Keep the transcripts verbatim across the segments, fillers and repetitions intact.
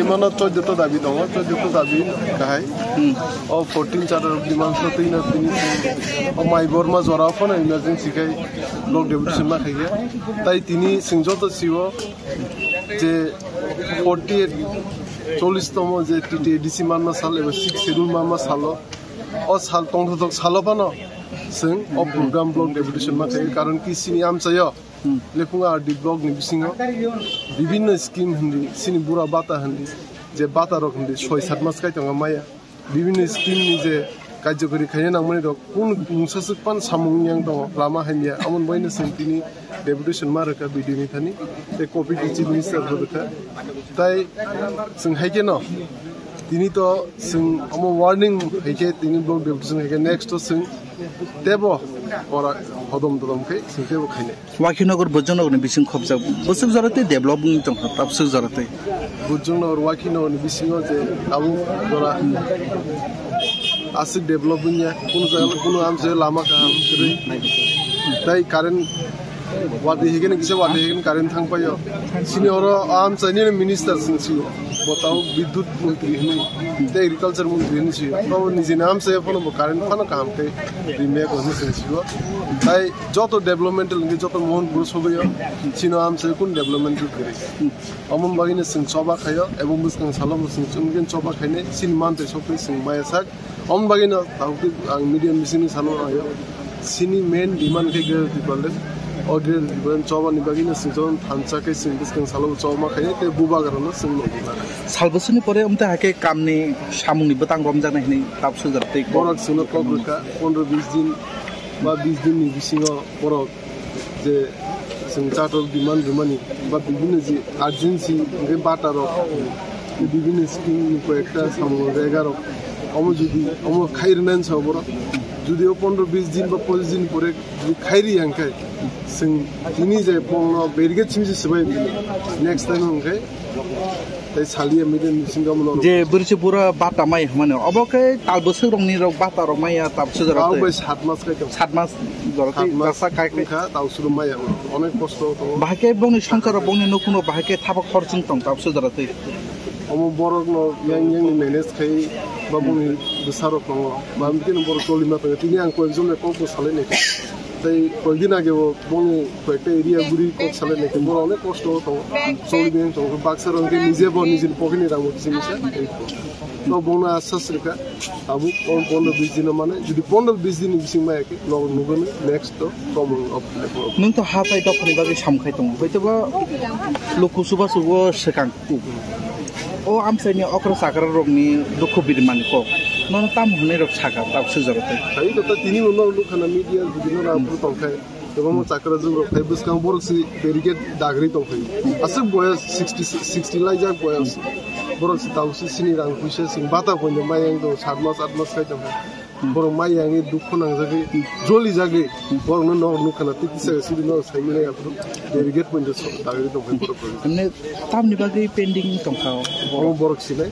Mano choddo to dabi tongo, choddo to dabi kahai. Hmm. O fourteen charter of demand so twi no tini o Mai Borma jora phano emergency khai block deputation ma khai ya. Tai tini sing joto siwo je forty eight, chollish tomo je T T A D C manma sal eba six schedule manma salo. O sal tongthotok salo phano sing o program block deputation ma khai karon ki sini amchayo. Hmm. Lephunga R D block ni bisingo bibinno scheme hindi, sini bura bata hindi, je bata rok hindi, soi sat mas kai tongo maya. Bibinno scheme ni je karjokari khaina nangmani rok, kun mungsa swk pan samung yang tongo, lama hamya, amon baino sing tini deputation ma rwkha B D O ni thani, tei copy to chief minister bo rwkha. Tai sing hai khe no, tini to sing omo warning hai khe, tini block deputation hai khe, next to sing tebo ora hodom dodom khe sing tebo khainai. Wakhinagar Bojongnagar ni bising khopjak bwswk jora tei develop wngwi tongkha, tabswk jora tei. Bojongnagar Wakhinagar ni bisingo je tabuk jora aswk develop wngya, kunu jaga kunu amse lama kaham kwrwi. Tai current watwi hikhe kisa watwi hikhe current thang paio. Sini oro amchaini minister sing sio. Bo tabuk bidut montri hwnwi, tei agriculture montri hwnwi sio. Bo nijini amse phano bo current phano kaham khe rimya hwnwi sing sio. Tai joto developmental hwnkhe joto Mohanpur sobaio, chino amchai kun developmental kwrwi. Omo bagwino chwng choba khaio, ebong bwskang salo bo chwng chwngkhe choba khainai, chini mantwi sokwi chwng maya sak. Omo bagwino tabuk ang media bisingni salo ayo, chini main demand khe Greater Tipraland. O Greater Tipraland chobani bagwino chwng thansa khe chwng bwskang salo choba khainai tei bubagrano chwng nukna. Salbwswkni pore omtwi hai khe kamni samungni bwtang romjaknai hwnwi tabswk jora tei borok chwngno kok rwkha, pondro bis din ba bis din ni bisingo borok je chwng chatok demand rwmani ba bibinno je urgency hwnkhe bata rok, bibinno scheme ni koyekta samung jaga rok, omo jodi omo khai rwnani sa borok, jodi o pondro bis din ba pochis din pore jodi khai ri ya hwnkhe chwng tini je bongno barricade simi se swbai next time hwnkhe. Tei saliya media ni bisingo omo norok. Je bwrwi se bura bata mai hwnmani, obo khe tal bwswk rokni rok bata rok maya tabswk jora tei. Bai sat mas kai tong. Sat mas jora tei. Sat mas jasa kai kai. Wngkha, tabswk maya, onek kosto tongo. Bahai khe bongni songsar rok, bongni nukhung rok bahai khe thapa khorchwng tong tabswk jora tei. Omo borok no yang yang ni manage khai ba bongni bwsa rok tongo. Ba bini borok choli ma tongo. Tini ang koyekjon le kok bo salai nai. Tei koyekdin age bo bongni koyekta area guri kok salai nai khe borok onek kosto o tongo, choli beng tongo, baksa rok khe nije bo nijini pocket ni rang bo kisi misa tei to bongno asas rwkha. Tabuk o pondro bis dino mane, jodi pondro bis din ni bising maya khe nogo nugwi next to tomung of. Nwng to ha pai dophani bagwi samkhai tongo, hoito ba luku chubachu o swkang. O amchaini okra chakra rokni dukhu birimani kok nono tamo hwnwi rok sakha tabswk jora tei. Hai to tini bo no nukha na media jodi no rang phuru tongkhai. Kwbangma chakra jwk rok phai bwskang borok si barricade dagri tongphai. Aswk boyas sixty, sixty laijak boyas. Borok si tabuk si sini rang puisa sing bata poino mai yang tong sat mas, at mas khai tongphai. Borok mai yang dukho nangjagwi, joli jagwi. Borok no nok nukha na tei kisa sidi no sai mili aphuru barricade poino dagri tongphai borok rok. Tamni bagwi pending tongkha o borok? Omo borok sinai,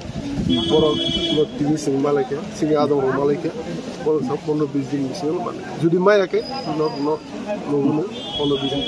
borok no tini chwng malaikha, chini adong rok malaikha, borok sa pondro bis din bisingo malaikha. Jodi maya khe, no, no, no, no, pondro bis din.